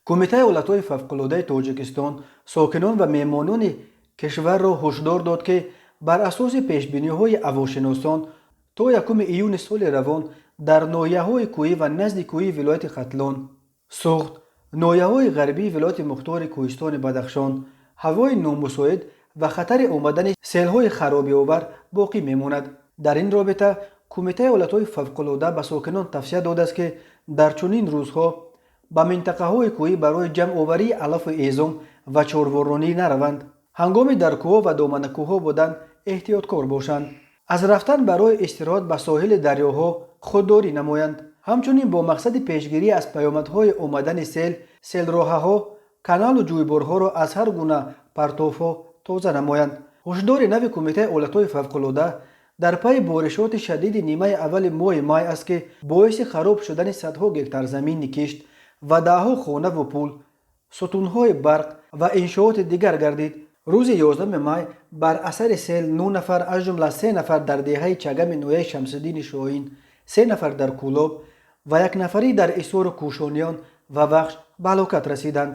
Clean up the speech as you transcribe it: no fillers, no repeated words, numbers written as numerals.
Кумитаи ҳолатҳои фавқулодаи Тоҷикистон сокинон ва меҳмонони кишварро ҳушдор дод, ки бар асоси пешбиниҳои ҳавошиносон то 1 июни соли равон дар ноҳияҳои кӯҳӣ ва назди кӯҳии вилояти Хатлон, Суғд, ноҳияҳои ғарбии вилояти мухтори Кӯҳистони Бадахшон ҳавои номусоид ва хатари омадани селҳои харобиовар боқӣ мемонад. Дар ин робита Кумитаи ҳолатҳои фавқулода ба сокинон тавсия додааст, ки дар чунин рӯзҳо ба минтақаҳои кӯҳӣ барои ҷамъоварии алафу ҳезум ва чорворонӣ нараванд. Ҳангоми дар кӯҳҳо ва доманакӯҳҳо будан эҳтиёткор бошанд. Аз рафтан барои истироҳат ба соҳили дарёҳо худдорӣ намоянд. Ҳамчунин бо мақсади пешгирӣ аз паёмадҳои омадани сел, селроҳаҳо, каналу ҷӯйборҳоро аз ҳар гуна партовҳо тоза намоянд. Ҳушдори нави Кумитаи ҳолатҳои фавқулода дар пайи боришоти шадиди нимаи аввали моҳи май аст, ки боиси хароб шудани садҳо гектар замини кишт ва даҳҳо хонаву пул, сутунҳои барқ ва иншооти дигар гардид. Рӯзи 11 май бар асари сел нӯ нафар, аз ҷумла се нафар дар деҳаи Чагами ноҳияи Шамсиддини Шоҳин, се нафар дар Кӯлоб ва як нафарӣ дар Исору Кӯшониён ва Вахш ба ҳалокат расиданд.